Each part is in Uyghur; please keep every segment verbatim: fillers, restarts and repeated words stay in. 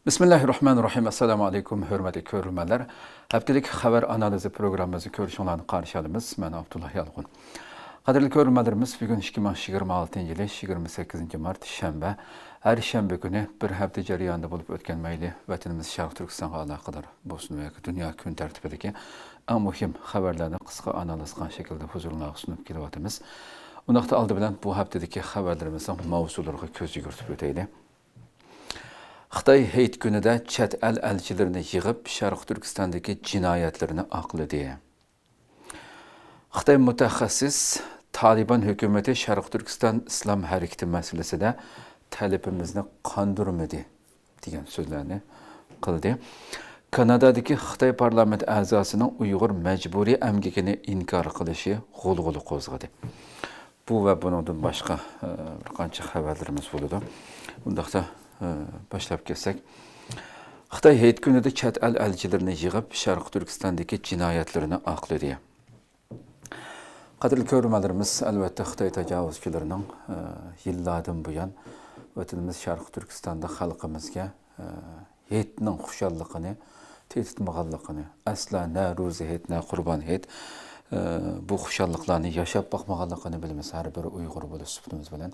بىسمىللاھىررەھمانىررەھىم. ئەسسالامۇ ئەلەيكۇم، ھۆرمەتلىك كۆرۈرمەنلەر. ھەپتىلىك خەۋەر ئانالىزى پروگراممىمىزنى كۆرۈشۈڭلارنى قارشى ئالىمىز. مەن ئابدۇللا يالقۇن. قەدىرلىك كۆرۈرمەنلىرىمىز، بۈگۈن ئىككى مىڭ يىگىرمە ئالتىنچى يىلى يىگىرمە سەككىزىنچى مارت، شەنبە. ھەر شەنبە كۈنى بىر ھەپتە جەريانىدا بولۇپ ئۆتكەن مەيلى ۋەتىنىمىز شەرقىي تۈركىستانغا ئالاقىدار بولسۇن ۋە دۇنيا كۈن تەرتىپىدىكى ئەڭ مۇھىم خەۋەرلەرنى قىسقا ئانالىز قىلغان شەكىلدە ھۇزۇرۇڭلارغا سۇنۇپ كېلىۋاتىمىز. ئۇنداقتا ئالدى بىلەن بۇ ھەپتىدىكى خەۋەرلىرىمىزنىڭ ماۋزۇلىرىغا كۆز يۈگۈرتۈپ ئۆتەيلى. خىتاي ھېيت كۈنىدە چەت ئەل ئەلچىلىرىنى يىغىپ، شەرقىي تۈركىستاندىكى جىنايەتلىرىنى ئاقلىدى. خىتاي مۇتەخەسسىس، تالىبان ھۆكۈمىتى شەرقىي تۈركىستان ئىسلام ھەرىكىتى مەسىلىسىدە تەلىپىمىزنى قاندۇرمىدى، دېگەن سۆزلەرنى قىلدى. كانادادىكى خىتاي پارلامېنت ئەزاسىنىڭ ئۇيغۇر مەجبۇرىي ئەمگىكىنى ئىنكار قىلىشى غۇلغۇلا قوزغىدى. بۇ ۋە بۇنىڭدىن باشقا، ئە، بىر قانچە خەۋەرلىرىمىز بولىدۇ. ئۇنداقتا، ئە، باشلاپ كەتسەك. خىتاي ھېيت كۈنىدە چەت ئەل ئەلچىلىرىنى يىغىپ، شەرقىي تۈركىستاندىكى جىنايەتلىرىنى ئاقلىدى. قەدىرلىك كۆرۈرمەنلىرىمىز، ئەلۋەتتە، خىتاي تاجاۋۇزچىلىرىنىڭ، ئە، يىللاردىن بۇيان ۋەتىنىمىز شەرقىي تۈركىستاندا خەلقىمىزگە، ئە، ھېيتنىڭ خۇشاللىقىنى تېتىتمىغانلىقىنى، ئەسلا نە روزا ھېيت، نە قۇربان ھېيت، ئە، بۇ خۇشاللىقلارنى ياشاپ باقمىغانلىقىنى بىلىمىز، ھەر بىر ئۇيغۇر بولۇش سۈپىتىمىز بىلەن.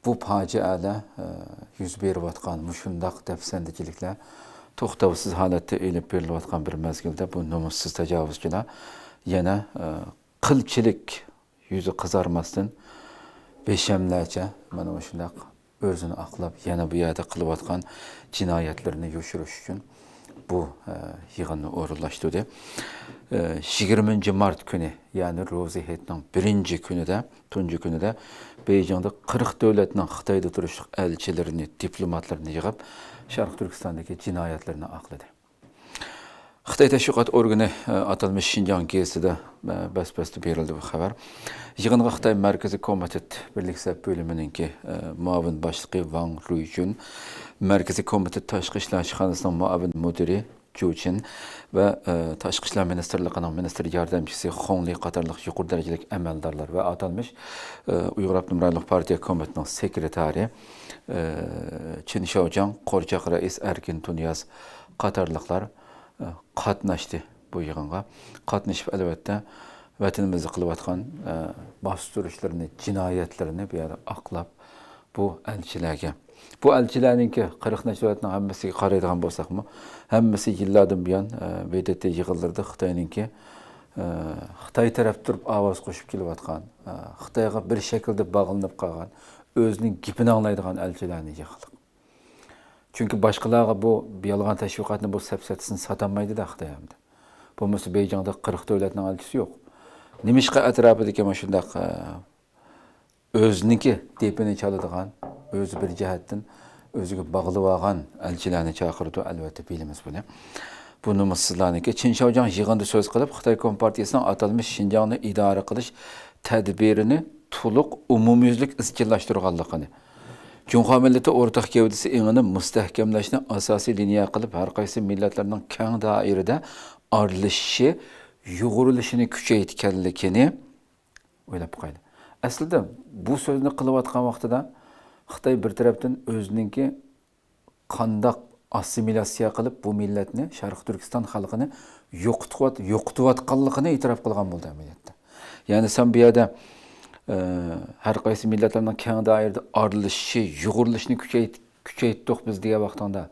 بۇ پاجىئەلەر، ئە، يۈز بېرىۋاتقان مۇشۇنداق دەپسەندىچىلىكلەر توختاۋسىز ھالەتتە ئېلىپ بېرىلىۋاتقان بىر مەزگىلدە، بۇ نومۇسسىز تاجاۋۇزچىلار يەنە، ئە، قىلچىلىك يۈزى قىزارماستىن، بىشەملەرچە مانا مۇشۇنداق ئۆزىنى ئاقلاپ، يەنە بۇ يەردە قىلىۋاتقان جىنايەتلىرىنى يوشۇرۇش ئۈچۈن بۇ، ئە، يىغىننى ئورۇنلاشتۇردى. ئە، يىگىرمىنچى مارت كۈنى، يەنى روزا ھېيتنىڭ بىرىنچى كۈنىدە، تۇنجى كۈنىدە بېيجىڭدا قىرىق دۆلەتنىڭ خىتايدا تۇرۇشلۇق ئەلچىلىرىنى، دىپلوماتلىرىنى يىغىپ، شەرقىي تۈركىستاندىكى جىنايەتلىرىنى ئاقلىدى. خىتاي تەشۋىقات ئورگىنى، ئە، ئاتالمىش شىنجاڭ گېزىتىدە، ئە، بەس-بەستە بېرىلدى بۇ خەۋەر. يىغىنغا خىتاي مەركىزىي كومىتېت بىرلىك سەپ بۆلۈمىنىڭكى، ئە، مۇئاۋىن باشلىقى ۋاڭ رۇيجۈن، مەركىزىي كومىتېت تاشقى ئىشلار ئىشخانىسىنىڭ مۇئاۋىن مۇدىرى جۇ چىن ۋە، ئە، تاشقى ئىشلار مىنىستىرلىقىنىڭ مىنىستىر ياردەمچىسى خۇڭ لى قاتارلىق يۇقىرى دەرىجىلىك ئەمەلدارلار ۋە ئاتالمىش، ئە، ئۇيغۇر ئاپتونوم رايونلۇق پارتىيە كومىتېتىنىڭ سېكرېتارى، ئە، چېن شياۋجياڭ، قورچاق رەئىس ئەركىن تۇنىياز قاتارلىقلار، ئە، قاتناشتى بۇ يىغىنغا. قاتنىشىپ، ئەلۋەتتە، ۋەتىنىمىزدە قىلىۋاتقان، ئە، باستۇرۇشلىرىنى، جىنايەتلىرىنى بۇ يەردە ئاقلاپ، بۇ ئەلچىلەرگە، بۇ ئەلچىلەرنىڭكى قىرىق نەچچە دۆلەتنىڭ ھەممىسىگە قارايدىغان بولساقمۇ، ھەممىسى يىللاردىن بۇيان، ئە، ۋې دې تې يىغىنلىرىدا خىتاينىڭكى، ئە، خىتاي تەرەپ تۇرۇپ ئاۋاز قوشۇپ كېلىۋاتقان، ئە، خىتايغا بىر شەكىلدە باغلىنىپ قالغان، ئۆزىنىڭ گېپىنى ئاڭلايدىغان ئەلچىلەرنى يىغدۇق. چۈنكى باشقىلارغا بۇ يالغان تەشۋىقاتنى، بۇ سەپسەتىسىنى ساتالمايدۇ-دە خىتاي ئەمدى. بولمىسا بېيجىڭدا قىرىق دۆلەتنىڭ ئەلچىسى يوق. نېمىشقا ئەتراپىدىكى مۇشۇنداق، ئە، ئۆزىنىڭكى دېپىنى چالىدىغان، ئۆزى بىر جەھەتتىن ئۆزىگە باغلىۋالغان ئەلچىلەرنى چاقىرىدۇ؟ ئەلۋەتتە، بىلىمىز بۇنى. بۇ نومۇسسىزلارنىڭكى. چېن شياۋجياڭ يىغىندا سۆز قىلىپ، خىتاي كومپارتىيىسىنىڭ ئاتالمىش شىنجاڭنى ئىدارە قىلىش تەدبىرىنى تولۇق ئومۇميۈزلۈك ئىزچىللاشتۇرغانلىقىنى، جۇڭخۇا مىللىتى ئورتاق گەۋدىسى ئېڭىنى مۇستەھكەملەشنى ئاساسىي لىنىيە قىلىپ، ھەر قايسى مىللەتلەرنىڭ كەڭ دائىرىدە ئارىلىشىشى، يۇغۇرۇلۇشىنى كۈچەيتكەنلىكىنى ئويلاپ باقايلى. ئەسلىدە بۇ سۆزنى قىلىۋاتقان ۋاقتىدا خىتاي بىر تەرەپتىن ئۆزىنىڭكى قانداق ئاسسىمىلياتسىيە قىلىپ، بۇ مىللەتنى، شەرقىي تۈركىستان خەلقىنى يوقىتىۋات-، يوقىتىۋاتقانلىقىنى ئېتىراپ قىلغان بولدى ئەمەلىيەتتە. يەنى سەن بۇ يەردە، ئە، ھەر قايسى مىللەتلەرنىڭ كەڭ دائىرىدە ئارىلىشىشى، يۇغۇرۇلۇشىنى كۈچەيت-، كۈچەيتتۇق بىز دېگەن ۋاقتىڭدا،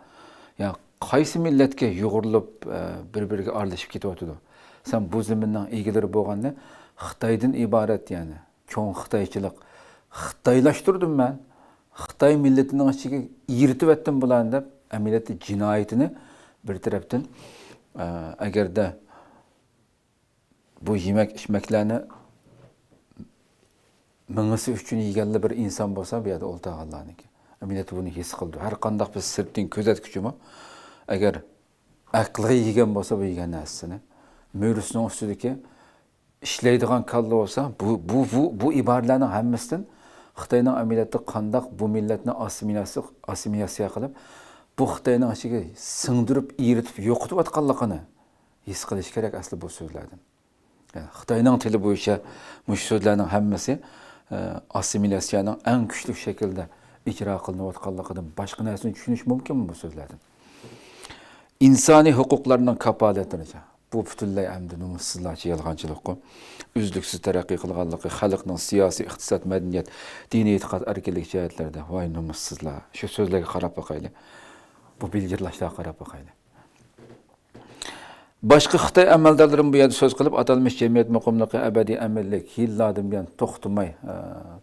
يا قايسى مىللەتكە يۇغۇرۇلۇپ، ئە، بىر-بىرىگە ئارىلىشىپ كېتىۋاتىدۇ؟ سەن بۇ زېمىننىڭ ئىگىلىرى بولغاننى خىتايدىن ئىبارەت، يەنى چوڭ خىتايچىلىق، خىتايلاشتۇردۇم مەن، خىتاي مىللىتىنىڭ ئىچىگە ئېرىتىۋەتتىم بۇلارنى دەپ، ئەمەلىيەتتە جىنايىتىنى بىر تەرەپتىن، ئە، ئەگەردە بۇ يېمەك ئىچمەكلەرنى مېڭىسى ئۈچۈن يېگەنلا بىر ئىنسان بولسا، بۇ يەردە ئولتۇرغانلارنىڭكى، ئەمەلىيەتتە بۇنى ھېس قىلىدۇ. ھەر قانداق بىز سىرتتىن كۆزەتكۈچىمۇ، ئەگەر ئەقلىگە يېگەن بولسا بۇ يېگەن نەرسىسىنى، مۈرىسىنىڭ ئۈستىدىكى ئىشلەيدىغان كاللا بولسا، بۇ، بۇ، بۇ، بۇ ئىبارىلەرنىڭ ھەممىسىدىن خىتاينىڭ ئەمەلىيەتتە قانداق بۇ مىللەتنى ئاسسىمىلياتسىيە، ئاسسىمىلياتسىيە قىلىپ، بۇ خىتاينىڭ ئىچىگە سىڭدۈرۈپ، ئېرىتىپ يوقىتىۋاتقانلىقىنى ھېس قىلىش كېرەك ئەسلى بۇ سۆزلەردىن. خىتاينىڭ تىلى بويىچە مۇشۇ سۆزلەرنىڭ ھەممىسى، ئە، ئاسسىمىلياتسىيەنىڭ ئەڭ كۈچلۈك شەكىلدە ئىجرا قىلىنىۋاتقانلىقىدىن باشقا نەرسىنى چۈشىنىش مۇمكىنمۇ بۇ سۆزلەردىن؟ ئىنسانىي ھوقۇقلارنىڭ كاپالەتلىرىچە، بۇ پۈتۈنلەي ئەمدى نومۇسسىزلارچە يالغانچىلىققۇ. ئۈزلۈكسىز تەرەققىي قىلغانلىقى، خەلقنىڭ سىياسىي، ئىقتىساد، مەدەنىيەت، دىنىي ئېتىقاد ئەركىنلىكى جەھەتلىرىدە، ۋاي نومۇسسىزلار. شۇ سۆزلەرگە قاراپ باقايلى. بۇ بىلگىرلاشلارغا قاراپ باقايلى. باشقا خىتاي ئەمەلدارلىرىمۇ بۇ يەردە سۆز قىلىپ، ئاتالمىش جەمئىيەت مۇقىملىقى، ئەبەدىي ئەمىنلىك يىللاردىن بۇيان توختىماي، ئە،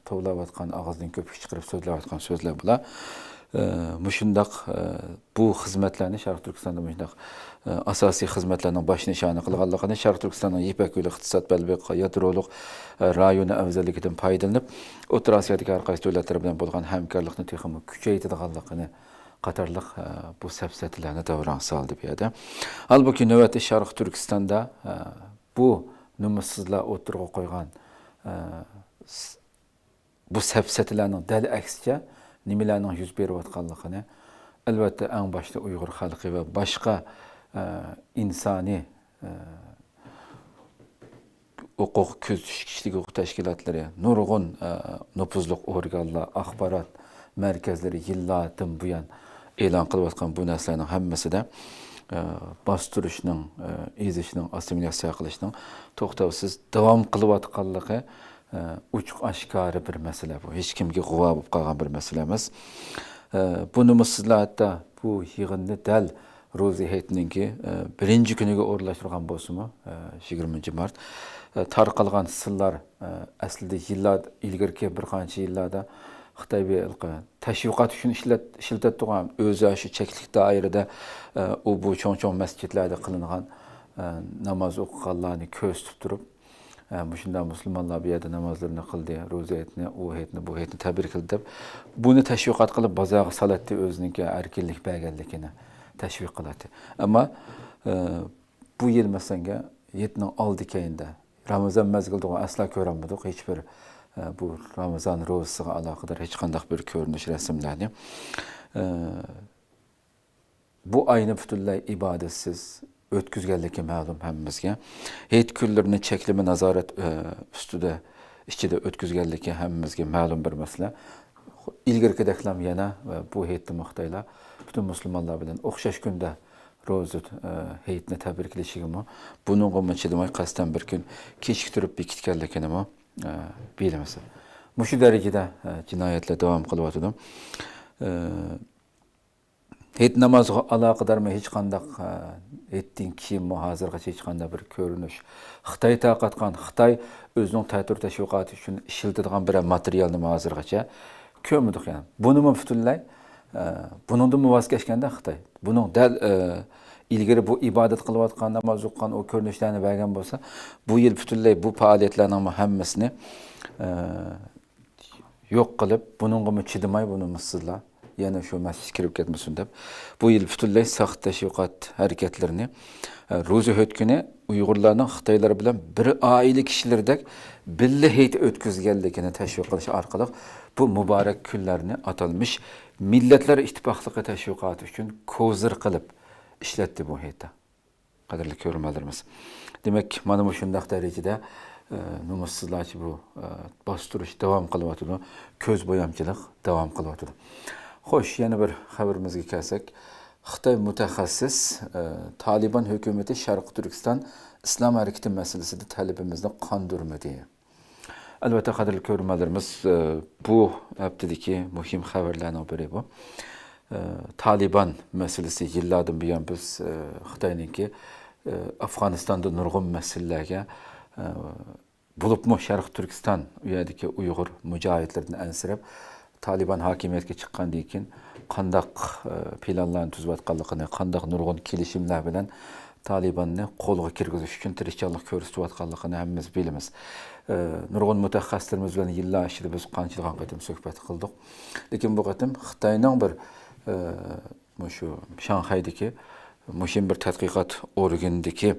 توۋلاۋاتقان، ئاغزىدىن كۆپۈك چىقىرىپ سۆزلەۋاتقان سۆزلەر بۇلار. ئە، مۇشۇنداق، ئە، بۇ خىزمەتلەرنى، شەرقىي تۈركىستاندا مۇشۇنداق، ئە، ئاساسىي خىزمەتلەرنىڭ باش نىشانى قىلغانلىقىنى، شەرقىي تۈركىستاننىڭ يىپەك يولى ئىقتىساد بەلبېغى يادرولۇق، ئە، رايونى ئەۋزەللىكىدىن پايدىلىنىپ، ئوتتۇرا ئاسىيادىكى ھەر قايسى دۆلەتلەر بىلەن بولغان ھەمكارلىقنى تېخىمۇ كۈچەيتىدىغانلىقىنى قاتارلىق، ئە، بۇ سەپسەتىلەرنى دەۋران سالدى بۇ يەردە. ھالبۇكى، نۆۋەتتە شەرقىي تۈركىستاندا، ئە، بۇ نومۇسسىزلار ئوتتۇرىغا قويغان، ئە، س-، بۇ سەپسەتىلەرنىڭ دەل ئەكسىچە نېمىلەرنىڭ يۈز بېرىۋاتقانلىقىنى، ئەلۋەتتە، ئەڭ باشتا ئۇيغۇر خەلقى ۋە باشقا، ئە، ئىنسانىي، ئە، ھوقۇق كۆزىتىش، كىشىلىك ھوقۇق تەشكىلاتلىرى، نۇرغۇن، ئە، نوپۇزلۇق ئورگانلار، ئاخبارات مەركەزلىرى يىللاردىن بۇيان ئېلان قىلىۋاتقان بۇ نەرسىلەرنىڭ ھەممىسىدە، ئە، باستۇرۇشنىڭ، ئە، ئېزىشنىڭ، ئاسسىمىلياتسىيە قىلىشنىڭ توختاۋسىز داۋام قىلىۋاتقانلىقى، ئە، ئوچۇق ئاشكارا بىر مەسىلە بۇ. ھېچكىمگە غۇۋا بولۇپ قالغان بىر مەسىلە ئەمەس. ئە، بۇ نومۇسسىزلار ھەتتا بۇ يىغىننى دەل روزى ھېيتنىڭكى، ئە، بىرىنچى كۈنىگە ئورۇنلاشتۇرغان بولسىمۇ، ئە، يىگىرمىنچى مارت، ئە، تارقالغان سىرلار، ئە، ئەسلىدە يىللار ئىلگىرىكى بىر قانچە يىللاردا خىتاي بىر ھېلىقى تەشۋىقات ئۈچۈن ئىشلەت-، ئىشلىتىدىغان، ئۆزى شۇ چەكلىك دائىرىدە، ئە، ئۇ بۇ چوڭ-چوڭ مەسچىتلەردە قىلىنغان، ئە، ناماز ئوقۇغانلارنى كۆرسىتىپ تۇرۇپ، ئە، مۇشۇنداق مۇسۇلمانلار بۇ يەردە نامازلىرىنى قىلدى، روزا ھېيتنى، ئۇ ھېيتنى، بۇ ھېيتنى تەبرىكلىدى دەپ، بۇنى تەشۋىقات قىلىپ، بازارغا سالاتتى، ئۆزىنىڭكى ئەركىنلىك بەرگەنلىكىنى تەشۋىق قىلاتتى. ئەمما، ئە، بۇ يىل، مەسىلەن، ھېيتنىڭ ئالدى كەينىدە، رامىزان مەزگىلىدىغۇ ئەسلا كۆرەلمىدۇق. ھېچ بىر، ئە، بۇ رامىزان روزىسىغا ئالاقىدار ھېچقانداق بىر كۆرۈنۈش رەسىملەرنى، ئە، بۇ ئاينى پۈتۈنلەي ئىبادەتسىز ئۆتكۈزگەنلىكى مەلۇم ھەممىمىزگە. ھېيت كۈنلىرىنى چەكلىمە نازارەت، ئە، ئۈستىدە، ئىچىدە ئۆتكۈزگەنلىكى ھەممىمىزگە مەلۇم بىر مەسىلە. ئىلگىرىكىدەكلام يەنە، ئە، بۇ ھېيتتىمۇ خىتايلار پۈتۈن مۇسۇلمانلار بىلەن ئوخشاش كۈندە روزا، ئە، ھېيتنى تەبرىكلىشىگىمۇ، بۇنىڭغىمۇ چىدىماي قەستەن بىر كۈن كېچىكتۈرۈپ بېكىتكەنلىكىنىمۇ، ئە، بىلىمىز. مۇشۇ دەرىجىدە، ئە، جىنايەتلەر داۋام قىلىۋاتىدۇ. ئە، ھېيت نامازىغا ئالاقىدارمۇ ھېچقانداق، ئە، ھېيتتىن كېيىنمۇ ھازىرغىچە ھېچقانداق بىر كۆرۈنۈش. خىتاي تارقاتقان، خىتاي ئۆزىنىڭ تەتۈر تەشۋىقاتى ئۈچۈن ئىشلىتىدىغان بىرەر ماتېرىيالنىمۇ ھازىرغىچە كۆرمىدۇق يەنە. بۇنىمۇ پۈتۈنلەي، ئە، بۇنىڭدىنمۇ ۋاز كەچكەندە خىتاي. بۇنىڭ دەل، ئە، ئىلگىرى بۇ ئىبادەت قىلىۋاتقان، ناماز ئوقۇغان ئۇ كۆرۈنۈشلەرنى بەرگەن بولسا، بۇ يىل پۈتۈنلەي بۇ پائالىيەتلەرنىڭمۇ ھەممىسىنى، ئە، يوق قىلىپ، بۇنىڭغىمۇ چىدىماي بۇ نومۇسسىزلار يەنە شۇ مەسچىتكە كىرىپ كەتمىسۇن دەپ، بۇ يىل پۈتۈنلەي ساختا تەشۋىقات ھەرىكەتلىرىنى، ئە، روزا ھۆتكۈنى ئۇيغۇرلارنىڭ خىتايلار بىلەن بىر ئائىلە كىشىلىرىدەك بىللە ھېيت ئۆتكۈزگەنلىكىنى تەشۋىق قىلىش ئارقىلىق، بۇ مۇبارەك كۈنلەرنى ئاتالمىش مىللەتلەر ئىتتىپاقلىقى تەشۋىقاتى ئۈچۈن كوزىر قىلىپ ئىشلەتتى بۇ ھېيتتا. قەدىرلىك كۆرۈرمەنلىرىمىز. دېمەك، مانا مۇشۇنداق دەرىجىدە، ئە، نومۇسسىزلارچە بۇ، ئە، باستۇرۇش داۋام قىلىۋاتىدۇ، كۆز بويامچىلىق داۋام قىلىۋاتىدۇ. خوش، يەنە بىر خەۋىرىمىزگە كەلسەك، خىتاي مۇتەخەسسىس، ئە، تالىبان ھۆكۈمىتى شەرقىي تۈركىستان ئىسلام ھەرىكىتى مەسىلىسىدە تەلىپىمىزنى قاندۇرمىدى. ئەلۋەتتە، قەدىرلىك كۆرۈرمەنلىرىمىز، ئە، بۇ ھەپتىدىكى مۇھىم خەۋەرلەرنىڭ بىرى بۇ. ئە، تالىبان مەسىلىسى، يىللاردىن بۇيان بىز، ئە، خىتاينىڭكى، ئە، ئافغانىستاندا نۇرغۇن مەسىلىلەرگە، ئە، بولۇپمۇ شەرقىي تۈركىستان، ئۇ يەردىكى ئۇيغۇر مۇجاھىدلىرىدىن ئەنسىرەپ، تالىبان ھاكىمىيەتكە چىققاندىن كېيىن قانداق، ئە، پىلانلارنى تۈزۈۋاتقانلىقىنى، قانداق نۇرغۇن كېلىشىملەر بىلەن تالىباننى قولغا كىرگۈزۈش ئۈچۈن تىرىشچانلىق كۆرسىتىۋاتقانلىقىنى ھەممىمىز بىلىمىز. ئە، نۇرغۇن مۇتەخەسسىسلىرىمىز بىلەن يىللار ئىچىدە بىز قانچىلىغان قېتىم سۆھبەت قىلدۇق. لېكىن بۇ قېتىم خىتاينىڭ بىر، ئە، مۇشۇ شاڭخەيدىكى مۇھىم بىر تەتقىقات ئورگىنىدىكى،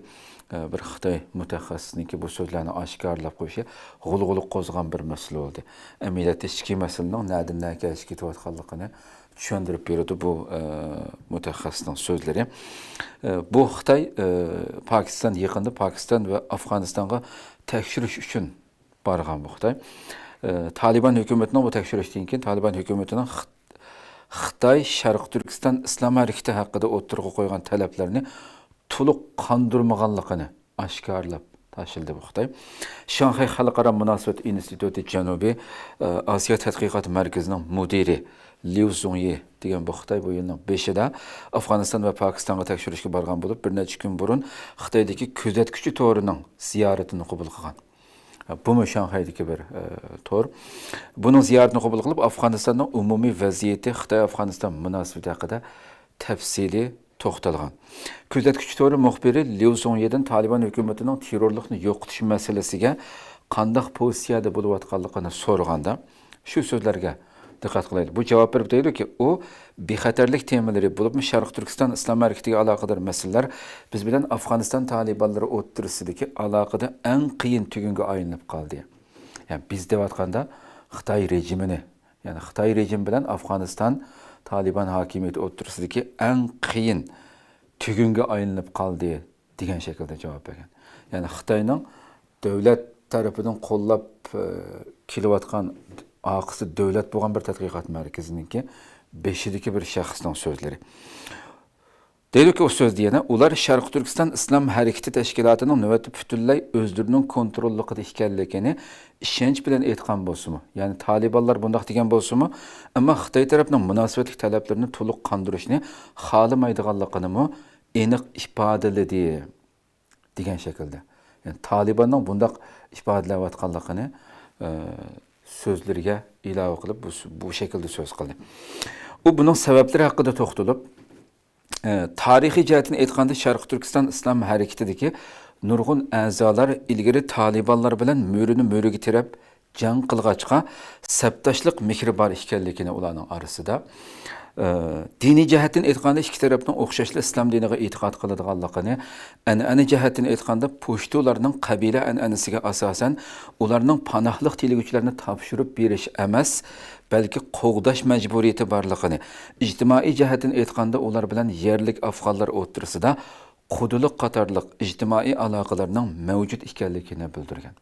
ئە، بىر خىتاي مۇتەخەسسىسىنىڭكى بۇ سۆزلەرنى ئاشكارىلاپ قويۇشى غۇلغۇلا قوزغىغان بىر مەسىلە بولدى. ئەمەلىيەتتە ئىچكى مەسىلىنىڭ نەدىن نەگە كېلىشىپ كېتىۋاتقانلىقىنى چۈشەندۈرۈپ بېرىدۇ بۇ، ئە، مۇتەخەسسىسنىڭ سۆزلىرى. ئە، بۇ خىتاي، ئە، پاكىستان، يېقىندا پاكىستان ۋە ئافغانىستانغا تەكشۈرۈش ئۈچۈن بارغان بۇ خىتاي. ئە، تالىبان ھۆكۈمىتىنىڭ بۇ تەكشۈرۈشتىن كېيىن تالىبان ھۆكۈمىتىنىڭ خىت-، خىت-، خىتاي شەرقىي تۈركىستان ئىسلام ھەرىكىتى ھەققىدە ئوتتۇرىغا قويغان تەلەپلەرنى تولۇق قاندۇرمىغانلىقىنى ئاشكارىلاپ تاشلىدى بۇ خىتاي. شاڭخەي خەلقئارا مۇناسىۋەت ئىنستىتۇتى جەنۇبىي، ئە، ئاسىيا تەتقىقات مەركىزىنىڭ مۇدىرى ليۇ زۇڭيى دېگەن بۇ خىتاي بۇ يىلنىڭ بېشىدا ئافغانىستان ۋە پاكىستانغا تەكشۈرۈشكە بارغان بولۇپ، بىر نەچچە كۈن بۇرۇن خىتايدىكى كۆزەتكۈچى تورىنىڭ زىيارىتىنى قوبۇل قىلغان. بۇمۇ شاڭخەيدىكى بىر، ئە، تور. بۇنىڭ زىيارىتىنى قوبۇل قىلىپ، ئافغانىستاننىڭ ئومۇمىي ۋەزىيىتى، خىتاي-ئافغانىستان مۇناسىۋىتى ھەققىدە تەپسىلىي توختالغان. كۆزەتكۈچى تورى مۇخبىرى ليۇ زۇڭيىدىن تالىبان ھۆكۈمىتىنىڭ تېررورلۇقنى يوقىتىش مەسىلىسىگە قانداق پوزىتسىيەدە بولۇۋاتقانلىقىنى سورىغاندا، شۇ سۆزلەرگە دىققەت قىلايلى. بۇ جاۋاب بېرىپ دەيدۇكى، ئۇ بىخەتەرلىك تېمىلىرى، بولۇپمۇ شەرقىي تۈركىستان ئىسلام ھەرىكىتىگە ئالاقىدار مەسىلىلەر بىز بىلەن ئافغانىستان تالىبانلىرى ئوتتۇرىسىدىكى ئالاقىدە ئەڭ قىيىن تۈگۈنگە ئايلىنىپ قالدى. يەنى بىز دەۋاتقاندا خىتاي رېجىمىنى، يەنى خىتاي رېجىمى بىلەن ئافغانىستان تالىبان ھاكىمىيىتى ئوتتۇرىسىدىكى ئەڭ قىيىن تۈگۈنگە ئايلىنىپ قالدى دېگەن شەكىلدە جاۋاب بەرگەن. يەنى خىتاينىڭ دۆلەت تەرىپىدىن قوللاپ، ئە، كېلىۋاتقان، ئارقىسى دۆلەت بولغان بىر تەتقىقات مەركىزىنىڭكى بېشىدىكى بىر شەخسنىڭ سۆزلىرى. دەيدۇكى، ئۇ سۆزدە يەنە، ئۇلار شەرقىي تۈركىستان ئىسلام ھەرىكىتى تەشكىلاتىنىڭ نۆۋەتتە پۈتۈنلەي ئۆزلىرىنىڭ كونتروللۇقىدا ئىكەنلىكىنى ئىشەنچ بىلەن ئېيتقان بولسىمۇ، يەنى تالىبانلار بۇنداق دېگەن بولسىمۇ، ئەمما خىتاي تەرەپنىڭ مۇناسىۋەتلىك تەلەپلىرىنى تولۇق قاندۇرۇشنى خالىمايدىغانلىقىنىمۇ ئېنىق ئىپادىلىدى، دېگەن شەكىلدە. يەنى تالىباننىڭ بۇنداق ئىپادىلەۋاتقانلىقىنى، ئە، سۆزلىرىگە ئىلاۋە قىلىپ، بۇ، بۇ شەكىلدە سۆز قىلدى. ئۇ بۇنىڭ سەۋەبلىرى ھەققىدە توختىلىپ، ئە، تارىخىي جەھەتتىن ئېيتقاندا، شەرقىي تۈركىستان ئىسلام ھەرىكىتىدىكى نۇرغۇن ئەزالار ئىلگىرى تالىبانلار بىلەن مۈرىنى مۈرىگە تىرەپ جەڭ قىلغاچقا، سەپداشلىق مېھرى بار ئىكەنلىكىنى ئۇلارنىڭ ئارىسىدا، ئە، دىنىي جەھەتتىن ئېيتقاندا، ئىككى تەرەپنىڭ ئوخشاشلا ئىسلام دىنىغا ئېتىقاد قىلىدىغانلىقىنى، ئەنئەنە جەھەتتىن ئېيتقاندا، پۇشتۇلارنىڭ قەبىلە ئەنئەنىسىگە ئاساسەن، ئۇلارنىڭ پاناھلىق تىلىگۈچىلەرنى تاپشۇرۇپ بېرىش ئەمەس، بەلكى قوغداش مەجبۇرىيىتى بارلىقىنى، ئىجتىمائىي جەھەتتىن ئېيتقاندا، ئۇلار بىلەن يەرلىك ئافغانلار ئوتتۇرىسىدا قۇدىلىق قاتارلىق ئىجتىمائىي ئالاقىلارنىڭ مەۋجۇت ئىكەنلىكىنى بىلدۈرگەن.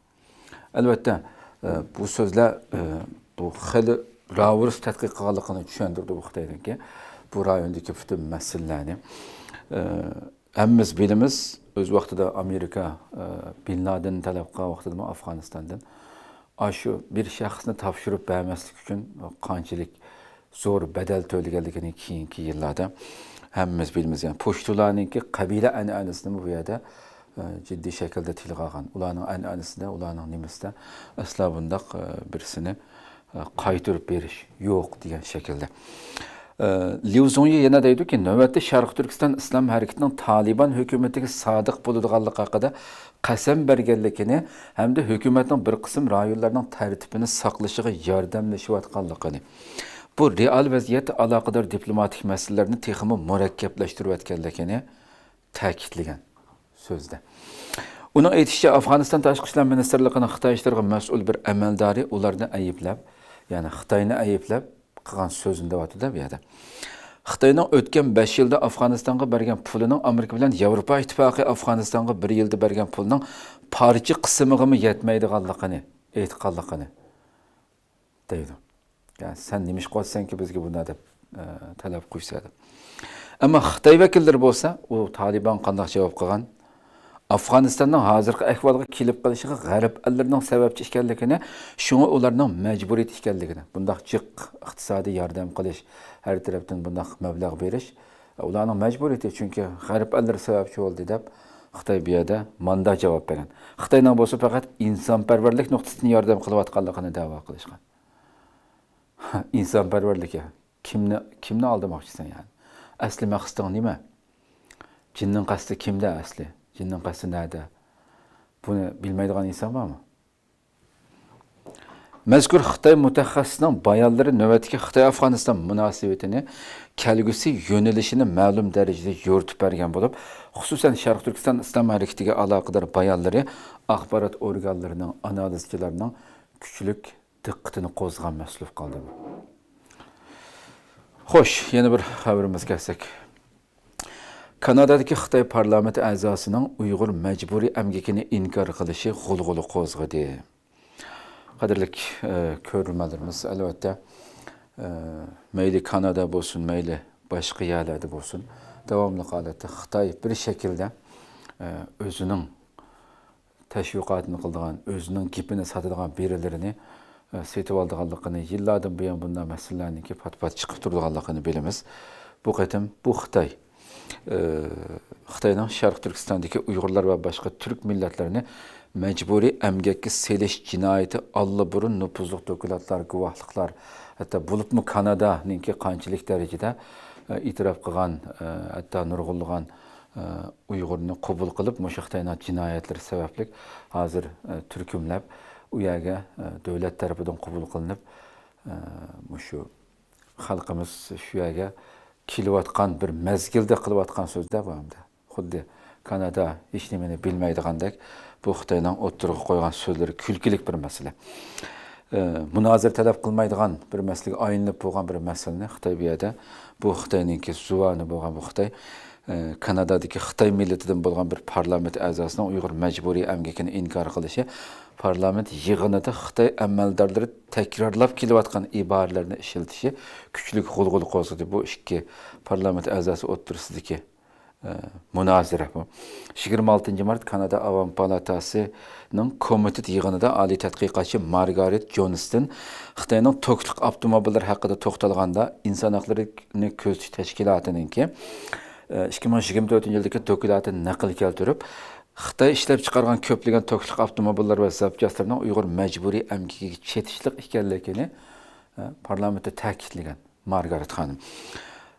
ئەلۋەتتە، ئە، بۇ سۆزلەر، ئە، بۇ خېلى راۋۇرۇس تەتقىق قىلغانلىقىنى چۈشەندۈرىدۇ بۇ خىتاينىڭكى بۇ رايوندىكى پۈتۈن مەسىلىلەرنى. ئە، ھەممىمىز بىلىمىز، ئۆز ۋاقتىدا ئامېرىكا، ئە، بىن لادىننى تەلەپ قىلغان ۋاقتىدىمۇ ئافغانىستاندىن ئاشۇ بىر شەخسنى تاپشۇرۇپ بەرمەسلىك ئۈچۈن قانچىلىك زور بەدەل تۆلىگەنلىكىنى كېيىنكى يىللاردا ھەممىمىز بىلىمىز. يەنى پۇشتۇلارنىڭكى قەبىلە ئەنئەنىسىنىمۇ بۇ يەردە، ئە، جىددىي شەكىلدە تىلغا ئالغان. ئۇلارنىڭ ئەنئەنىسىدە، ئۇلارنىڭ نېمىسىدە ئەسلا بۇنداق، ئە، بىرسىنى، ئە، قايتۇرۇپ بېرىش يوق دېگەن شەكىلدە. ئە، ليۇ زۇڭيى يەنە دەيدۇكى، نۆۋەتتە شەرقىي تۈركىستان ئىسلام ھەرىكىتىنىڭ تالىبان ھۆكۈمىتىگە سادىق بولىدىغانلىقى ھەققىدە قەسەم بەرگەنلىكىنى ھەمدە ھۆكۈمەتنىڭ بىر قىسىم رايونلارنىڭ تەرتىپىنى ساقلىشىغا ياردەملىشىۋاتقانلىقىنى، بۇ رېئال ۋەزىيەتتە ئالاقىدار دىپلوماتىك مەسىلىلەرنى تېخىمۇ مۇرەككەپلەشتۈرۈۋەتكەنلىكىنى تەكىتلىگەن سۆزىدە. ئۇنىڭ ئېيتىشىچە، ئافغانىستان تاشقى ئىشلار مىنىستىرلىقىنىڭ خىتاي ئىشلىرىغا مەسئۇل بىر ئەمەلدارى ئۇلارنى ئەيىبلەپ، يەنى خىتاينى ئەيىبلەپ قىلغان سۆزىنى دەۋاتىدۇ بۇ يەردە. خىتاينىڭ ئۆتكەن بەش يىلدا ئافغانىستانغا بەرگەن پۇلىنىڭ ئامېرىكا بىلەن ياۋروپا ئىتتىپاقى ئافغانىستانغا بىر يىلدا بەرگەن پۇلنىڭ پارچە قىسمىغىمۇ يەتمەيدىغانلىقىنى ئېيتقانلىقىنى دەيدۇ. يا سەن نېمە ئىش قىلىۋاتىسەنكى بىزگە بۇنداق دەپ، ئە، تەلەپ قويسا دەپ. ئەمما خىتاي ۋەكىللىرى بولسا، ئۇ تالىبان قانداق جاۋاب قىلغان؟ ئافغانىستاننىڭ ھازىرقى ئەھۋالغا كېلىپ قېلىشىغا غەرب ئەللىرىنىڭ سەۋەبچى ئىكەنلىكىنى، شۇڭا ئۇلارنىڭ مەجبۇرىيىتى ئىكەنلىكىنى، بۇنداق جىق ئىقتىسادىي ياردەم قىلىش، ھەر تەرەپتىن بۇنداق مەبلەغ بېرىش، ئۇلارنىڭ مەجبۇرىيىتى، چۈنكى غەرب ئەللىرى سەۋەبچى بولدى دەپ، خىتاي بۇ يەردە مانداق جاۋاب بەرگەن. خىتاينىڭ بولسا پەقەت ئىنسانپەرۋەرلىك نۇقتىسىدىن ياردەم قىلىۋاتقانلىقىنى دەۋا قىلىشقان. ئىنسانپەرۋەرلىكى. كىمنى، كىمنى ئالدىماقچىسەن يەنى؟ ئەسلى مەقسىتىڭ نېمە؟ جىننىڭ قەستى كىمدە ئەسلى؟ جىننىڭ قەستى نەدە؟ بۇنى بىلمەيدىغان ئىنسان بارمۇ؟ مەزكۇر خىتاي مۇتەخەسسىسىنىڭ بايانلىرى نۆۋەتتىكى خىتاي-ئافغانىستان مۇناسىۋىتىنى، كەلگۈسى يۆنىلىشىنى مەلۇم دەرىجىدە يورۇتۇپ بەرگەن بولۇپ، خۇسۇسەن شەرقىي تۈركىستان ئىسلام ھەرىكىتىگە ئالاقىدار بايانلىرى ئاخبارات ئورگانلىرىنىڭ، ئانالىزچىلارنىڭ كۈچلۈك دىققىتىنى قوزغىغان مەسىلە بولۇپ قالدى بۇ. خوش، يەنە بىر خەۋىرىمىزگە كەلسەك. كانادادىكى خىتاي پارلامېنت ئەزاسىنىڭ ئۇيغۇر مەجبۇرىي ئەمگىكىنى ئىنكار قىلىشى غۇلغۇلا قوزغىدى. قەدىرلىك، ئە، كۆرۈرمەنلىرىمىز، ئەلۋەتتە، ئە، مەيلى كانادا بولسۇن، مەيلى باشقا يەرلەردە بولسۇن، داۋاملىق ھالەتتە خىتاي بىر شەكىلدە، ئە، ئۆزىنىڭ تەشۋىقاتىنى قىلىدىغان، ئۆزىنىڭ گېپىنى ساتىدىغان بىرىلىرىنى، ئە، سېتىۋالىدىغانلىقىنى، يىللاردىن بۇيان بۇنداق مەسىلىلەرنىڭكى پات-پات چىقىپ تۇرىدىغانلىقىنى بىلىمىز. بۇ قېتىم بۇ خىتاي، ئە، خىتاينىڭ شەرقىي تۈركىستاندىكى ئۇيغۇرلار ۋە باشقا تۈرك مىللەتلىرىنى مەجبۇرىي ئەمگەككە سېلىش جىنايىتى ئاللىبۇرۇن نوپۇزلۇق دوكلاتلار، گۇۋاھلىقلار، ھەتتا بولۇپمۇ كانادانىڭكى قانچىلىك دەرىجىدە، ئە، ئېتىراپ قىلغان، ئە، ھەتتا نۇرغۇنلىغان، ئە، ئۇيغۇرنى قوبۇل قىلىپ، مۇشۇ خىتاينىڭ جىنايەتلىرى سەۋەبلىك ھازىر، ئە، تۈركۈملەپ ئۇ يەرگە، ئە، دۆلەت تەرىپىدىن قوبۇل قىلىنىپ، ئە، مۇشۇ خەلقىمىز شۇ يەرگە كېلىۋاتقان بىر مەزگىلدە قىلىۋاتقان سۆزلەر بۇ ئەمدى. خۇددى كانادا ھېچ نېمىنى بىلمەيدىغاندەك، بۇ خىتاينىڭ ئوتتۇرىغا قويغان سۆزلىرى كۈلكىلىك بىر مەسىلە. ئە، مۇنازىرە تەلەپ قىلمايدىغان بىر مەسىلىگە ئايلىنىپ بولغان بىر مەسىلىنى خىتاي بۇ يەردە، بۇ خىتاينىڭكى زۇۋانى بولغان بۇ خىتاي، ئە، كانادادىكى خىتاي مىللىتىدىن بولغان بىر پارلامېنت ئەزاسىنىڭ ئۇيغۇر مەجبۇرىي ئەمگىكىنى ئىنكار قىلىشى، پارلامېنت يىغىنىدا خىتاي ئەمەلدارلىرى تەكرارلاپ كېلىۋاتقان ئىبارىلەرنى ئىشلىتىشى كۈچلۈك غۇلغۇلا قوزغىدى. بۇ ئىككى پارلامېنت ئەزاسى ئوتتۇرىسىدىكى ئە، مۇنازىرە بۇ. يىگىرمە ئالتىنچى مارت كانادا ئاۋام پالاتاسىنىڭ كومىتېت يىغىنىدا ئالىي تەتقىقاتچى مارگارېت جونستون خىتاينىڭ توكلۇق ئاپتوموبىللار ھەققىدە توختالغاندا، ئىنسان ھەقلىرىنى كۆزىتىش تەشكىلاتىنىڭكى، ئە، ئىككى مىڭ يىگىرمە تۆتىنچى يىلدىكى دوكلاتىنى نەقىل كەلتۈرۈپ، خىتاي ئىشلەپچىقارغان كۆپلىگەن توكلۇق ئاپتوموبىللار ۋە زاپچاسلىرىنىڭ ئۇيغۇر مەجبۇرىي ئەمگىكىگە چېتىشلىق ئىكەنلىكىنى، ئە، پارلامېنتتا تەكىتلىگەن. مارگارېت خانىم.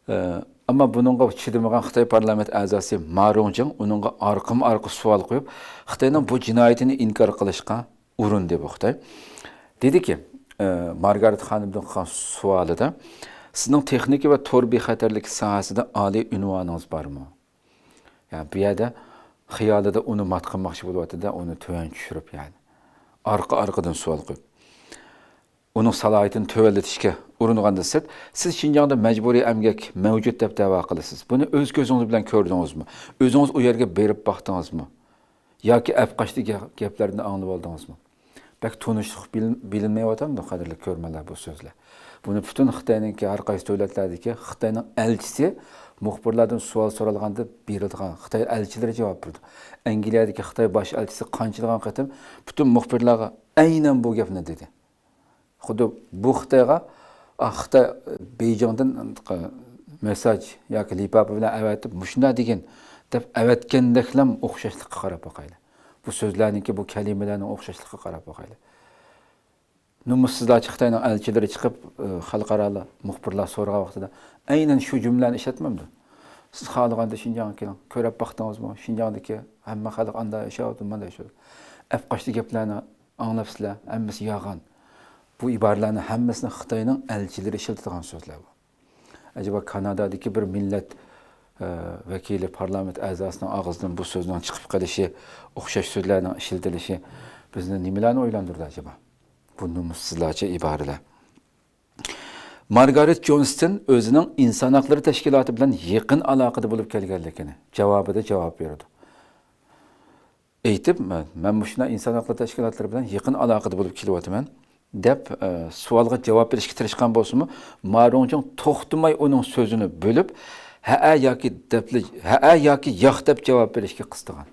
ئە، ئەمما بۇنىڭغا چىدىمىغان خىتاي پارلامېنت ئەزاسى ما رۇڭجىڭ ئۇنىڭغا ئارقىمۇ ئارقا سوئال قويۇپ، خىتاينىڭ بۇ جىنايىتىنى ئىنكار قىلىشقا ئۇرۇندى بۇ خىتاي. دېدىكى، ئە، مارگارېت خانىمدىن قىلغان سوئالىدا، سىزنىڭ تېخنىكا ۋە تور بىخەتەرلىكى ساھەسىدە ئالىي ئۇنۋانىڭىز بارمۇ؟ يەنى بۇ يەردە خىيالىدا ئۇنى مات قىلماقچى بولۇۋاتىدۇ، ئۇنى تۆۋەن چۈشۈرۈپ، يەنى ئارقا-ئارقىدىن سوئال قويۇپ. ئۇنىڭ سالاھىيىتىنى تۆۋەنلىتىشكە ئۇرۇنغاندىن سىرت، سىز شىنجاڭدا مەجبۇرىي ئەمگەك مەۋجۇت دەپ دەۋا قىلىسىز. بۇنى ئۆز كۆزىڭىز بىلەن كۆردىڭىزمۇ؟ ئۆزىڭىز ئۇ يەرگە بېرىپ باقتىڭىزمۇ؟ ياكى ئەپقاچتى گە-، گەپلەرنى ئاڭلىۋالدىڭىزمۇ؟ بەك تونۇشلۇق بىلىن-، بىلىنمەيۋاتامدۇ، قەدىرلىك كۆرۈرمەنلەر، بۇ سۆزلەر؟ بۇنى پۈتۈن خىتاينىڭكى، ھەر قايسى دۆلەتلەردىكى خىتاينىڭ ئەلچىسى مۇخبىرلاردىن سوئال سورالغاندا بېرىدىغان، خىتاي ئەلچىلىرى جاۋاب بېرىدۇ. ئەنگلىيەدىكى خىتاي باش ئەلچىسى قانچىلىغان قېتىم پۈتۈن مۇخبىرلارغا ئەينەن بۇ گەپنى دېدى. خۇددى بۇ خىتايغا، «ئا، خىتاي بېيجىڭدىن مېسساژ ياكى لىپاپا بىلەن ئەۋەتىپ، مۇشۇنداق دېگىن» دەپ ئەۋەتكەندەكلەم ئوخشاشلىققا قاراپ باقايلى. بۇ سۆزلەرنىڭكى، بۇ كەلىمىلەرنىڭ ئوخشاشلىقىغا قاراپ باقايلى. نومۇسسىزلارچە خىتاينىڭ ئەلچىلىرى چىقىپ، ئى، خەلقئارالىق مۇخبىرلار سورىغان ۋاقتىدا ئەينەن شۇ جۈملىلەرنى ئىشلەتمەمدۇ؟ «سىز خالىغاندا شىنجاڭغا كېلىڭ، كۆرۈپ باقتىڭىزمۇ؟ شىنجاڭدىكى ھەممە خەلق ئانداق ياشاۋاتىدۇ، مانداق ياشاۋاتىدۇ.» ئەپقاچتى گەپلەرنى ئاڭلاپسىلەر، ھەممىسى يالغان. بۇ ئىبارىلەرنىڭ ھەممىسىنى خىتاينىڭ ئەلچىلىرى ئىشلىتىدىغان سۆزلەر بۇ. ئەجەبا كانادادىكى بىر مىللەت، ئە، ۋەكىلى، پارلامېنت ئەزاسىنىڭ ئاغزىدىن بۇ سۆزنىڭ چىقىپ قېلىشى، ئوخشاش سۆزلەرنىڭ ئىشلىتىلىشى بىزنى نېمىلەرنى ئويلاندۇرىدۇ ئەجەبا؟ بۇ نومۇسسىزلارچە ئىبارىلەر. مارگارېت جونستون ئۆزىنىڭ ئىنسان ھەقلىرى تەشكىلاتى بىلەن يېقىن ئالاقىدە بولۇپ كەلگەنلىكىنى جاۋابىدا جاۋاب بېرىدۇ. ئېيتىپ، مەن، مەن مۇشۇنداق ئىنسان ھەقلىرى تەشكىلاتلىرى بىلەن يېقىن ئالاقىدە بولۇپ كېلىۋاتىمەن، دەپ، ئە، سوئالغا جاۋاب بېرىشكە تىرىشقان بولسىمۇ، ما رۇڭجىڭ توختىماي ئۇنىڭ سۆزىنى بۆلۈپ، ھەئە ياكى دەپلا-، ھەئە ياكى ياق دەپ جاۋاب بېرىشكە قىستىغان.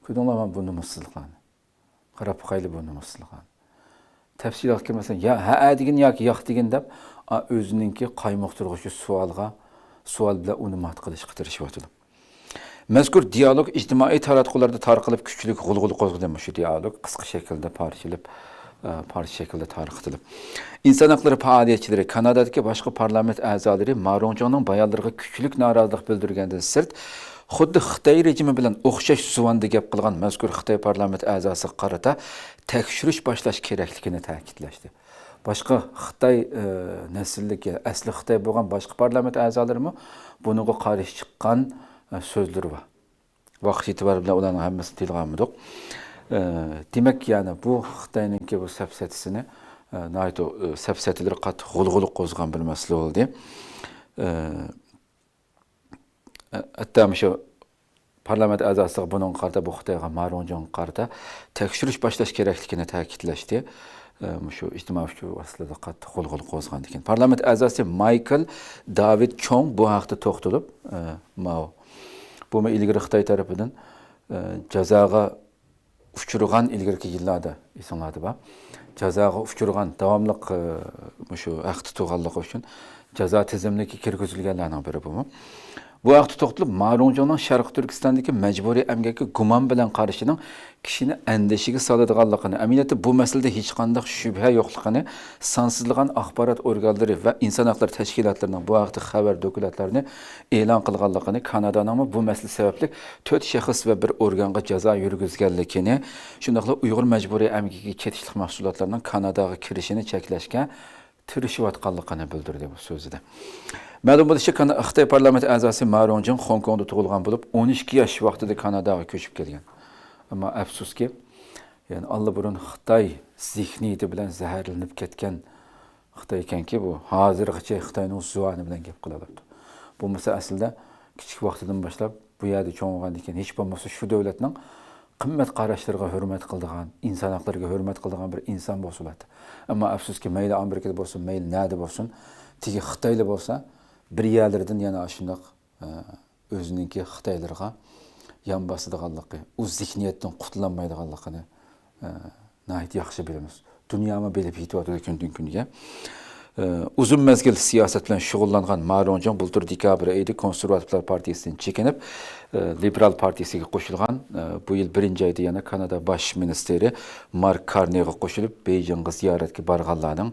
كۆردۈڭلارمۇ بۇ نومۇسسىزلىقلارنى؟ قاراپ باقايلى بۇ نومۇسسىزلىقلارنى. تەپسىلاتقا كىرمەسەم، يا ھەئە دېگىن ياكى ياق دېگىن دەپ، ئا، ئۆزىنىڭكى قايمۇقتۇرغۇچى سوئالغا، سوئال بىلەن ئۇنى مات قىلىشقا تىرىشىۋاتىدۇ. مەزكۇر دىيالوگ ئىجتىمائىي تاراتقۇلاردا تارقىلىپ، كۈچلۈك غۇلغۇلا قوزغىدى. مۇشۇ دىيالوگ قىسقا شەكىلدە پارچىلىپ، ئە، پارچە شەكلىدە تارقىتىلىپ. ئىنسان ھەقلىرى پائالىيەتچىلىرى، كانادادىكى باشقا پارلامېنت ئەزالىرى ما رۇڭجىڭنىڭ بايانلىرىغا كۈچلۈك نارازىلىق بىلدۈرگەندىن سىرت، خۇددى خىتاي رېجىمى بىلەن ئوخشاش زۇۋاندا گەپ قىلغان مەزكۇر خىتاي پارلامېنت ئەزاسىغا قارىتا تەكشۈرۈش باشلاش كېرەكلىكىنى تەكىتلەشتى. باشقا خىتاي، ئە، نەسىللىك، ئەسلى خىتاي بولغان باشقا پارلامېنت ئەزالىرىمۇ بۇنىڭغا قارشى چىققان، ئە، سۆزلىرى بار. ۋاقىت ئېتىبارى بىلەن ئۇلارنىڭ ھەممىسىنى تىلغا ئالمىدۇق. ئە، دېمەك، يەنى بۇ خىتاينىڭكى بۇ سەپسەتىسىنى، ئە، ناھايىتى، ئە، سەپسەتىلىرى قاتتىق غۇلغۇلا قوزغىغان بىر مەسىلە بولدى. ئە، ھەتتا مۇشۇ پارلامېنت ئەزاسىغا بۇنىڭغا قارىتا، بۇ خىتايغا، ما رۇڭجىڭغا قارىتا تەكشۈرۈش باشلاش كېرەكلىكىنى تەكىتلەشتى. ئە، مۇشۇ ئىجتىمائىي ئۇچۇر ۋاسىتىلىرىدە قاتتىق غۇلغۇلا قوزغىغان ئىكەن. پارلامېنت ئەزاسى مايكل داۋىد چوڭ بۇ ھەقتە توختىلىپ، ئە، ماۋۇ، بۇمۇ ئىلگىرى خىتاي تەرىپىدىن، ئە، جازاغا ئۇچرىغان ئىلگىرىكى يىللاردا، ئېسىڭلاردا بار، جازاغا ئۇچرىغان، داۋاملىق، ئە، مۇشۇ ھەق تۇتۇلغانلىقى ئۈچۈن جازا تىزىملىكىگە كىرگۈزۈلگەنلەرنىڭ بىرى بۇمۇ. بۇ ھەقتە توختىلىپ، ما رۇڭجىڭنىڭ شەرقىي تۈركىستاندىكى مەجبۇرىي ئەمگەككە گۇمان بىلەن قارىشىنىڭ كىشىنى ئەندىشىگە سالىدىغانلىقىنى، ئەمەلىيەتتە بۇ مەسىلىدە ھېچقانداق شۈبھە يوقلۇقىنى، سانسىزلىغان ئاخبارات ئورگانلىرى ۋە ئىنسان ھەقلىرى تەشكىلاتلىرىنىڭ بۇ ھەقتە خەۋەر دوكلاتلىرىنى ئېلان قىلغانلىقىنى، كانادانىڭمۇ بۇ مەسىلە سەۋەبلىك تۆت شەخس ۋە بىر ئورگانغا جازا يۈرگۈزگەنلىكىنى، شۇنداقلا ئۇيغۇر مەجبۇرىي ئەمگىكىگە كېتىشلىق مەھسۇلاتلارنىڭ كاناداغا كىرىشىنى چەكلەشكە تىرىشىۋاتقانلىقىنى بىلدۈردى بۇ سۆزىدە. مەلۇم بولۇشىچە، كانا-، خىتاي پارلامېنت ئەزاسى ما رۇڭجىڭ خوڭكوڭدا تۇغۇلغان بولۇپ، ئون ئىككى ياش ۋاقتىدا كاناداغا كۆچۈپ كەلگەن. ئەمما ئەپسۇسكى، يەنى ئاللىبۇرۇن خىتاي زېھنىيىتى بىلەن زەھەرلىنىپ كەتكەن خىتاي ئىكەنكى، بۇ ھازىرغىچە خىتاينىڭ زۇۋانى بىلەن گەپ قىلالاپتۇ. بولمىسا ئەسلىدە كىچىك ۋاقتىدىن باشلاپ بۇ يەردە چوڭ بولغاندىن كېيىن، ھېچ بولمىسا شۇ دۆلەتنىڭ قىممەت قاراشلىرىغا ھۆرمەت قىلىدىغان، ئىنسان ھەقلىرىگە ھۆرمەت قىلىدىغان بىر ئىنسان بولسا بولاتتى. ئەمما ئەپسۇسكى، مەيلى ئامېرىكىدا بولسۇن، مەيلى نەدە بولسۇن، تېگى خىتايلا بولسا، بىر يەرلىرىدىن يەنە ئاشۇنداق، ئە، ئۆزىنىڭكى خىتايلىرىغا يان باسىدىغانلىقى، ئۇ زېھنىيەتتىن قۇتۇلالمايدىغانلىقىنى، ئە، ناھايىتى ياخشى بىلىمىز. دۇنيامۇ بىلىپ يېتىۋاتىدۇ كۈندىن كۈنگە. ئە، ئۇزۇن مەزگىل سىياسەت بىلەن شۇغۇللانغان ما رۇڭجىڭ بۇلتۇر دېكابىر ئېيىدا كونسېرۋاتىپلار پارتىيىسىدىن چېكىنىپ، ئە، لىبېرال پارتىيىسىگە قوشۇلغان. ئە، بۇ يىل بىرىنچى ئايدا يەنە كانادا باش مىنىستىرى مارك كارنىغا قوشۇلۇپ، بېيجىڭغا زىيارەتكە بارغانلارنىڭ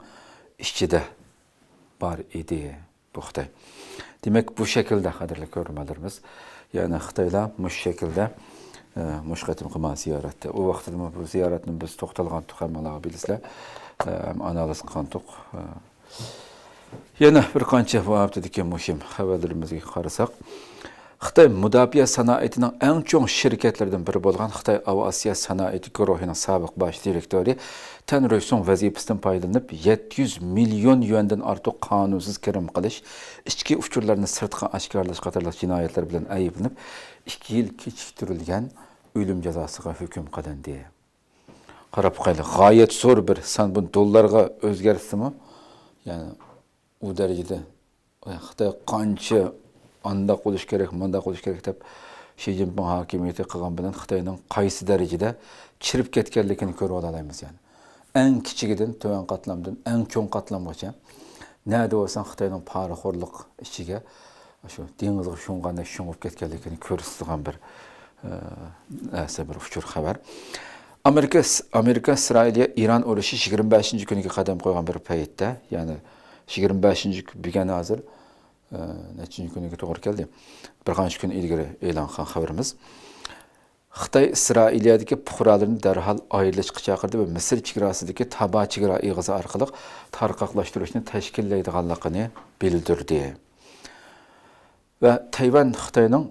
ئىچىدە بار ئىدى. بۇ خىتاي. دېمەك، بۇ شەكىلدە، قەدىرلىك كۆرۈرمەنلىرىمىز، يەنى خىتايلار مۇشۇ شەكىلدە، ئە، مۇشۇ قېتىمقى مانا زىيارەتتە، ئۇ ۋاقتىدىمۇ بۇ زىيارەتنى بىز توختالغانتۇق، ھەممىڭلارغا بىلىسىلەر، ئە، ھەم ئانالىز قىلغانتۇق. ئە، يەنە بىر قانچە بۇ ھەپتىدىكى مۇھىم خەۋەرلىرىمىزگە قارىساق، خىتاي مۇداپىئە سانائىتىنىڭ ئەڭ چوڭ شىركەتلىرىدىن بىرى بولغان خىتاي ئاۋىئاتسىيە سانائىتى گۇرۇھىنىڭ سابىق باش دىرېكتورى تەن رۇيسۇڭ ۋەزىپىسىدىن پايدىلىنىپ، يەتتە يۈز مىليون يۈەندىن ئارتۇق قانۇنسىز كىرىم قىلىش، ئىچكى ئۇچۇرلارنى سىرتقا ئاشكارىلاش قاتارلىق جىنايەتلەر بىلەن ئەيىبلىنىپ، ئىككى يىل كېچىكتۈرۈلگەن ئۆلۈم جازاسىغا ھۆكۈم قىلىندى. قاراپ باقايلى، غايەت زور بىر سان، بۇنى دوللارغا ئۆزگەرتسىمۇ، يەنى ئۇ دەرىجىدە خىتاي قانچە ئانداق بولۇش كېرەك، مانداق بولۇش كېرەك دەپ شى جىنپىڭ ھاكىمىيىتى قىلغان بىلەن خىتاينىڭ قايسى دەرىجىدە چىرىپ كەتكەنلىكىنى كۆرۈۋالالايمىز يەنى. ئەڭ كىچىكىدىن تۆۋەن قاتلامدىن ئەڭ چوڭ قاتلامغىچە نەدە بولساڭ خىتاينىڭ پارىخورلۇق ئىچىگە شۇ دېڭىزغا شۇڭغاندەك شۇڭغۇپ كەتكەنلىكىنى كۆرسىتىدىغان بىر، ئە، نەرسە، بىر ئۇچۇر خەۋەر. ئامېرىكا، ئامېرىكا ئىسرائىلىيە ئىران ئۇرۇشى يىگىرمە بەشىنچى كۈنىگە قەدەم قويغان بىر پەيتتە، يەنى يىگىرمە بەشىنچى بۈگۈن ھازىر، ئە، نەچچىنچى كۈنىگە توغرا كەلدى؟ بىر قانچە كۈن ئىلگىرى ئېلان قىلغان خەۋىرىمىز. خىتاي ئىسرائىلىيەدىكى پۇقرالىرىنى دەرھال ئايرىلىشقا چاقىردى ۋە مىسىر چېگراسىدىكى تابا چېگرا ئېغىزى ئارقىلىق تارقاقلاشتۇرۇشنى تەشكىللەيدىغانلىقىنى بىلدۈردى. ۋە تەيۋەن خىتاينىڭ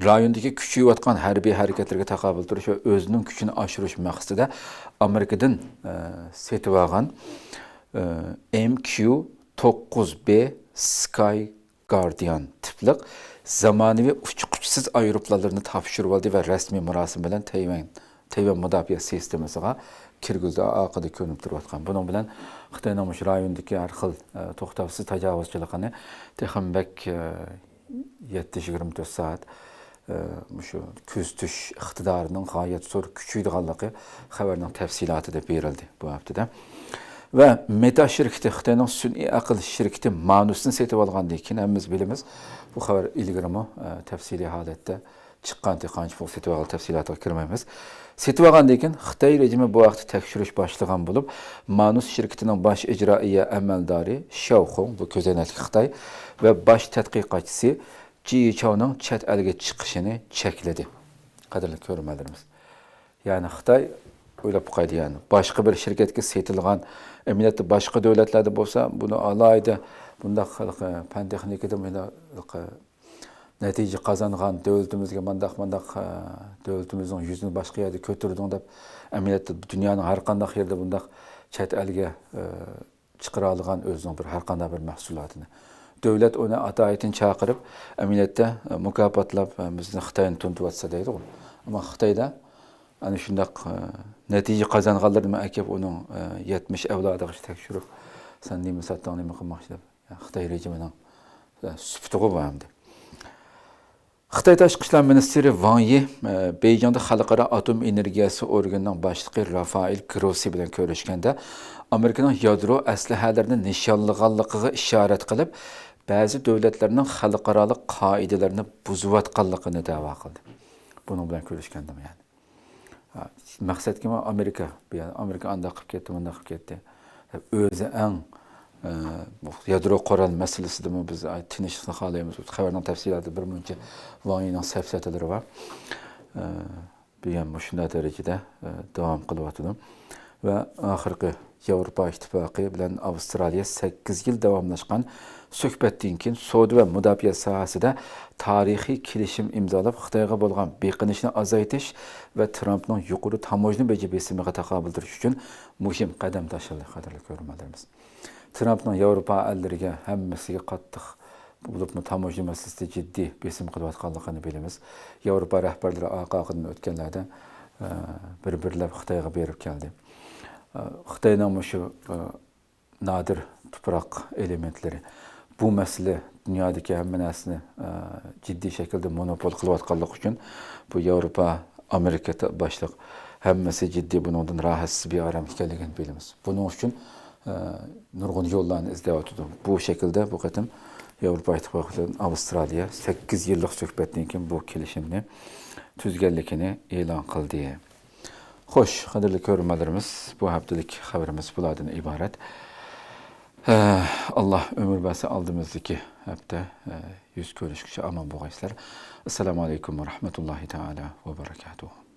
رايوندىكى كۈچىيىۋاتقان ھەربىي ھەرىكەتلىرىگە تاقابىل تۇرۇش ۋە ئۆزىنىڭ كۈچىنى ئاشۇرۇش مەقسىتىدە ئامېرىكىدىن، ئە، سېتىۋالغان، ئە، ئېم كيۇ توققۇز بې سكاي گاردىيان تىپلىق زامانىۋى ئۇچقۇچىسىز ئايروپىلانلىرىنى تاپشۇرۇۋالدى ۋە رەسمىي مۇراسىم بىلەن تەيۋەن، تەيۋەن مۇداپىئە سىستېمىسىغا كىرگۈزدى، ئارقىدا كۆرۈنۈپ تۇرۇۋاتقان. بۇنىڭ بىلەن خىتاينىڭ مۇشۇ رايوندىكى ھەر خىل، ئە، توختاۋسىز تاجاۋۇزچىلىقىنى تېخىمۇ بەك، ئە، يەتتە يۈز يىگىرمە تۆت سائەت، ئە، مۇشۇ كۆزىتىش ئىقتىدارىنىڭ غايەت زور كۈچىيىدىغانلىقى خەۋەرنىڭ تەپسىلاتىدا بېرىلدى بۇ ھەپتىدە. ۋە مېتا شىركىتى، خىتاينىڭ سۈنئىي ئەقىل شىركىتى مانۇسنى سېتىۋالغاندىن كېيىن، ھەممىمىز بىلىمىز، بۇ خەۋەر ئىلگىرىمۇ، ئە، تەپسىلىي ھالەتتە چىققانتى، قانچە پۇل سېتىۋالغان تەپسىلاتىغا كىرمەيمىز. سېتىۋالغاندىن كېيىن خىتاي رېجىمى بۇ ھەقتە تەكشۈرۈش باشلىغان بولۇپ، مانۇس شىركىتىنىڭ باش ئىجرائىيە ئەمەلدارى شياۋ خۇڭ، بۇ كۆزەينەكلىك خىتاي، ۋە باش تەتقىقاتچىسى جى يىچاۋنىڭ چەت ئەلگە چىقىشىنى چەكلىدى. قەدىرلىك كۆرۈرمەنلىرىمىز، يەنى خىتاي، ئويلاپ باقايلى، يەنى باشقا بىر شىركەتكە سېتىلغان، ئەمەلىيەتتە باشقا دۆلەتلەردە بولسا بۇنى ئالاھىدە بۇنداق پەن تېخنىكىدا بۇنداق نەتىجە قازانغان، دۆلىتىمىزگە مانداق، مانداق، ئە، دۆلىتىمىزنىڭ يۈزىنى باشقا يەردە كۆتۈردۈڭ دەپ، ئەمەلىيەتتە دۇنيانىڭ ھەر قانداق يېرىدە بۇنداق چەت ئەلگە، ئە، چىقىرالىغان ئۆزىنىڭ بىر ھەر قانداق بىر مەھسۇلاتىنى. دۆلەت ئۇنى ئاتايىتىن چاقىرىپ، ئەمەلىيەتتە، ئە، مۇكاپاتلاپ، ئە، بىزنى خىتاينى تونۇتۇۋاتسا دەيدىغۇ. ئەمما خىتايدا ئەنە شۇنداق، ئە، نەتىجە قازانغانلىرىنى مەن ئەكەپ ئۇنىڭ، ئە، يەتمىش ئەۋلادىغىچە تەكشۈرۈپ، سەن نېمە ساتتىڭ، نېمە قىلماقچى دەپ، خىتاي رېجىمىنىڭ، ئە، سۈپىتىغۇ بۇ ئەمدى. خىتاي تاشقى ئىشلار مىنىستىرى ۋاڭ يى، ئە، بېيجىڭدا خەلقئارا ئاتوم ئېنېرگىيەسى ئورگىنىنىڭ باشلىقى رافائېل گروسسى بىلەن كۆرۈشكەندە، ئامېرىكىنىڭ يادرو ئەسلىھەلىرىنى نىشانلىغانلىقىغا ئىشارەت قىلىپ، بەزى دۆلەتلەرنىڭ خەلقئارالىق قائىدىلىرىنى بۇزۇۋاتقانلىقىنى دەۋا قىلدى. بۇنىڭ بىلەن كۆرۈشكەندىمۇ يەنى. ھە، مەقسەتكىمۇ ئامېرىكا، بۇ يەر ئامېرىكا ئانداق قىلىپ كەتتى، مۇنداق قىلىپ كەتتى. ئۆزى ئەڭ، ئە، بۇ يادرو قورال مەسىلىسىدىمۇ بىز، ئاي، تىنچلىقنى خالايمىز. خەۋەرنىڭ تەپسىلاتى بىر مۇنچە ۋاڭ يىنىڭ سەپسەتىلىرى بار. ئە، بۈگۈن مۇشۇنداق دەرىجىدە، ئە، داۋام قىلىۋاتىدۇ. ۋە ئاخىرقى ياۋروپا ئىتتىپاقى بىلەن ئاۋسترالىيە سەككىز يىل داۋاملاشقان سۆھبەتتىن كېيىن سودا ۋە مۇداپىئە ساھەسىدە تارىخىي كېلىشىم ئىمزالاپ، خىتايغا بولغان بېقىنىشنى ئازايتىش ۋە ترامپنىڭ يۇقىرى تاموژنا بېجى بېسىمىغا تاقابىل تۇرۇش ئۈچۈن مۇھىم قەدەم تاشلىدى، قەدىرلىك كۆرۈرمەنلىرىمىز. ترامپنىڭ ياۋروپا ئەللىرىگە ھەممىسىگە قاتتىق، بولۇپمۇ تاموژنا مەسىلىسىدە جىددىي بېسىم قىلىۋاتقانلىقىنى بىلىمىز. ياۋروپا رەھبەرلىرى ئارقا-ئارقىدىن ئۆتكەنلەردە، ئە، بىر-بىرلەپ خىتايغا بېرىپ كەلدى. ئە، خىتاينىڭ مۇشۇ، ئە، نادىر تۇپراق ئېلېمېنتلىرى، بۇ مەسىلە دۇنيادىكى ھەممە نەرسىنى، ئە، جىددىي شەكىلدە مونوپول قىلىۋاتقانلىقى ئۈچۈن بۇ ياۋروپا، ئامېرىكا باشلىق ھەممىسى جىددىي بۇنىڭدىن راھەتسىز، بىئارام ئىكەنلىكىنى بىلىمىز. بۇنىڭ ئۈچۈن، ئە، نۇرغۇن يوللارنى ئىزدەۋاتىدۇ. بۇ شەكىلدە بۇ قېتىم ياۋروپا ئىتتىپاقى بىلەن ئاۋسترالىيە سەككىز يىللىق سۆھبەتتىن كېيىن بۇ كېلىشىمنى تۈزگەنلىكىنى ئېلان قىلدى. خوش، قەدىرلىك كۆرۈرمەنلىرىمىز، بۇ ھەپتىلىك خەۋىرىمىز بۇلاردىن ئىبارەت. ئە، ئاللا ئۆمۈر بەرسە، ئالدىمىزدىكى ھەپتە، ئە، يۈز كۆرۈشكىچە ئامان بولغايسىلەر. ئەسسالامۇ ئەلەيكۇم ۋە رەھمەتۇللاھى تائالا ۋە بەرەكاتۇھۇ.